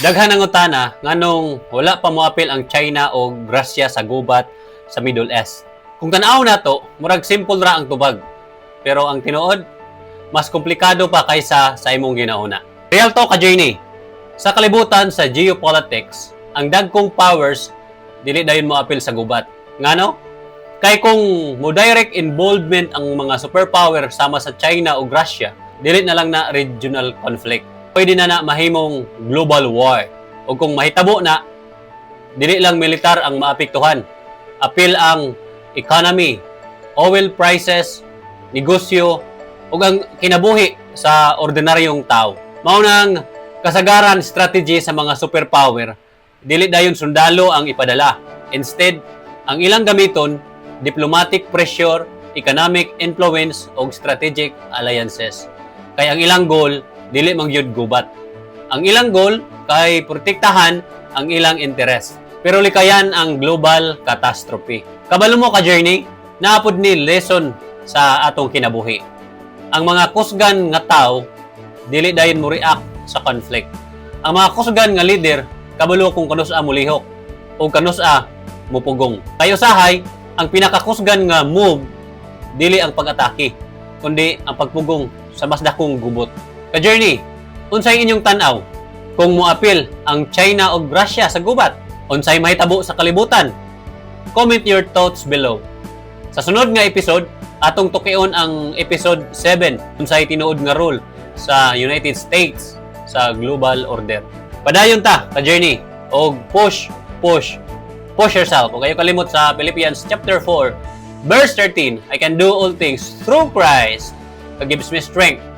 Daghan nangutana nganong wala pa moapil ang China o Russia sa gubat sa Middle East. Kung tan-aw nato, murag simple ra ang tubag. Pero ang tinuod, mas komplikado pa kaysa sa imong ginauna. Real talk, ka-journey. Sa kalibutan sa geopolitics, ang dagkong powers dili dayon moapil sa gubat. Ngano? Kay kung mo direct involvement ang mga superpower sama sa China o Russia, dili na lang na regional conflict. Pwede na na mahimong global war. O kung mahitabo na, dili lang militar ang maapektuhan. Apil ang economy, oil prices, negosyo, ug ang kinabuhi sa ordinaryong tao. Mao nang kasagaran strategy sa mga superpower, dili dayon sundalo ang ipadala. Instead, ang ilang gamiton, diplomatic pressure, economic influence ug strategic alliances. Kay ang ilang goal dili man gyud gubat. Ang ilang goal kay protektahan ang ilang interes. Pero likayan ang global catastrophe. Kabalo mo, ka-journey, naa pod ni lesson sa atong kinabuhi. Ang mga kusgan nga tao dili dayon mo react sa conflict. Ang mga kusgan nga leader kabalo kung kanus-a molihok o kanus-a mupugong. Kay usahay, ang pinakakusgan nga move dili ang pag-atake, kundi ang pagpugong sa mas dakong gubot. Ka-journey, unsay inyong tan-aw kung moapil ang China o Russia sa gubat? Unsay mahitabo sa kalibutan? Comment your thoughts below. Sa sunod nga episode, atong tukion ang episode 7, unsay tinuod nga role sa United States sa global order. Padayon ta, ka-journey, og push, push, push yourself. Ug ayaw kalimot sa Philippians chapter 4, verse 13, "I can do all things through Christ who gives me strength."